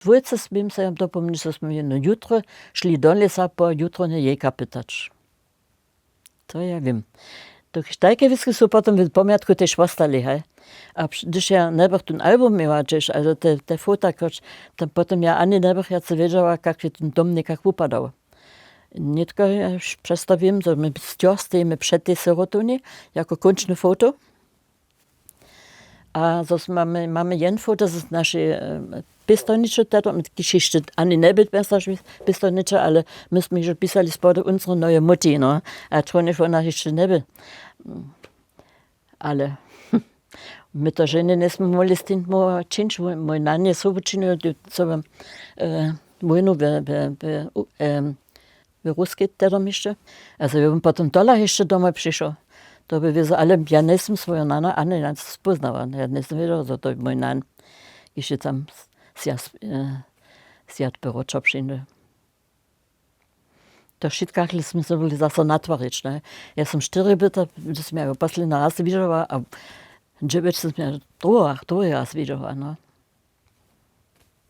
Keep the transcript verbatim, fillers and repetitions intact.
Dwójce směm se dopomnić, zo smy jedno jutro šli do lěsa po jutrowne jejka pytać. To ja wěm. Dokelž tajke wěski su potom w pomjatku tež wostali, haj. A hdyž ja njebych ten album měła tež, ale te fota, tam potom ja ani njebych wjace wědźała, kak je ten dom někak wupadał. Nětko ja přestawim, zo my stjor stejimy před tej syrotowni jako kónčne foto. A zos mamy jen foto z našej pěstowniće teto, kiž hišće ani njeby mjez naše pěstowniće, ale my smy hižo pisali spody unsre noje muti, no. A čołnjež wona hišće njeby. Ale my to ženy njesmy móhli z tim móhła čińć. Mój nan je sobu činił, co bym wójnu w ruskej tedo hišće. A zo bym potom tola hišće domoj přišoł, to by wězo ale ja njesym swojo nana ani nana spóznała, ja njesym wědała zo to mój nan hišće tam swjat by ročo přińdy. To wšitkachle smy se byli zaso natwarić, ne. Ja sym štyri byta, hdy smy ja posledni raz widźała, a dźewjeć smy ja druhi raz widźała, no.